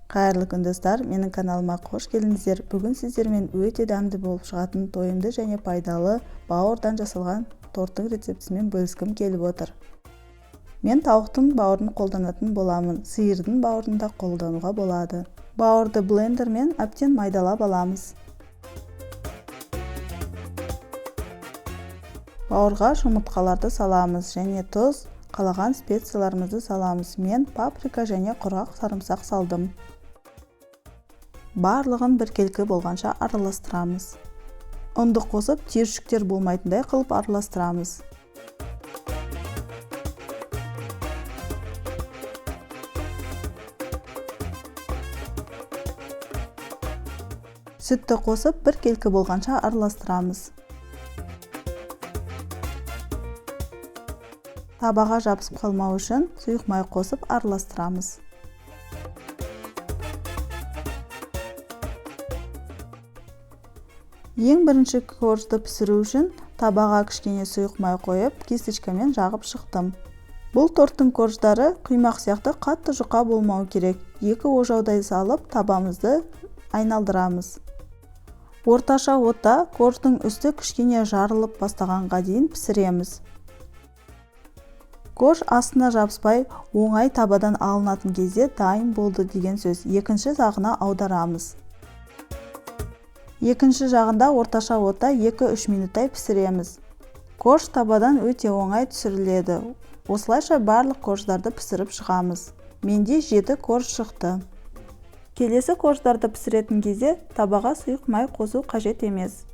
Қайырлы күн, достар! Менің каналыма қош келдіңіздер. Бүгін сіздермен өте дәмді болып шығатын тойымды және пайдалы бауырдан жасалған торттың рецептісімен бөліскім келіп отыр. Мен тауықтың бауырын қолданатын боламын. Сиырдың бауырын да қолдануға болады. Бауырды блендермен әбден майдалап аламыз. Бауырға жұмыртқаларды саламыз және тұз, қалаған специяларымызды саламыз. Мен паприка және құрғақ сарымсақ салдым. Барлығын біркелкі болғанша араластырамыз. Ұнды қосып, түйіршіктер болмайтындай қылып араластырамыз. Сүтті қосып, біркелкі болғанша араластырамыз. Табаға жабысып қалмау үшін сұйық май қосып араластырамыз. Ең бірінші коржды пісіру үшін табаға кішкене сұйық май қойып, кисточкамен жағып шықтым. Бұл торттың корждары құймақ сияқты қатты жұқа болмау керек. 2 ожаудай салып, табамызды айналдырамыз. Орташа отта корждың үсті кішкене жарылып бастағанға дейін пісіреміз. Корж астына жабыспай, оңай табадан алынатын кезде дайын болды деген сөз. Екінші жағына аударамыз. Екінші жағында орташа отта 2-3 минуттай пісіреміз. Корж табадан өте оңай түсіріледі. Осылайша барлық корждарды пісіріп шығамыз. Менде 7 корж шықты. Келесі корждарды пісіретін кезде табаға сұйық май қосу қажет емес.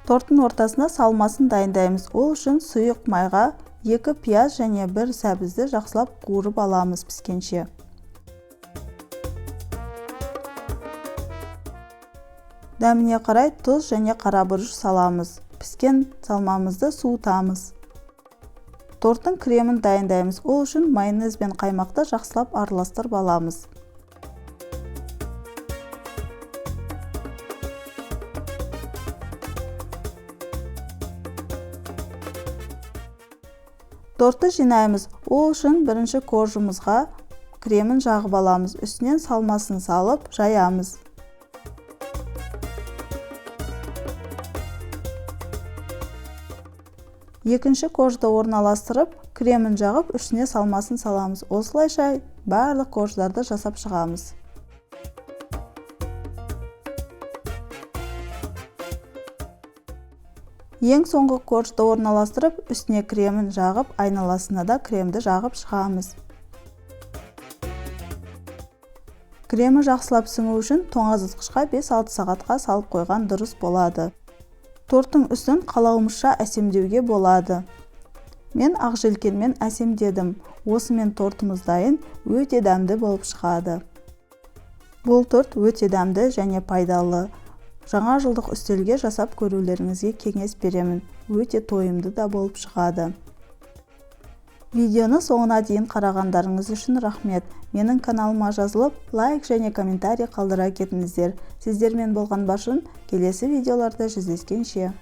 Торттың ортасына салмасын дайындаймыз. Ол үшін сұйық майға 2 пияз және 1 сәбізді жақсылап қуырып аламыз піскенше. Дәміне қарай тұз және қара бұрыш саламыз. Піскен салмамызды суытамыз. Торттың кремін дайындаймыз. Ол үшін майонез бен қаймақты жақсылап араластырып аламыз. Тортты жинаймыз. Ол үшін бірінші коржымызға кремін жағып аламыз. Үстінен салмасын салып жаямыз. Екінші коржды орналастырып, кремін жағып, үстіне салмасын саламыз. Осылайша барлық корждарды жасап шығамыз. Ең соңғы коржды орналастырып, үстіне кремін жағып, айналасына да кремді жағып шығамыз. Кремі жақсылап сіңу үшін тоңазытқышқа 5-6 сағатқа салып қойған дұрыс болады. Торттың үстін қалауымызша әсемдеуге болады. Мен ақ желкенмен әсемдедім. Осымен тортымыз дайын, өте дәмді болып шығады. Бұл торт өте дәмді және пайдалы. Жаңа жылдық үстелге жасап көрулеріңізге кеңес беремін. Өте тойымды да болып шығады. Видеоны соңына дейін қарағандарыңыз үшін рахмет. Менің каналыма жазылып, лайк және комментарий қалдыра кетіңіздер. Сіздермен болған Баршын, келесі видеоларда жүздескенше.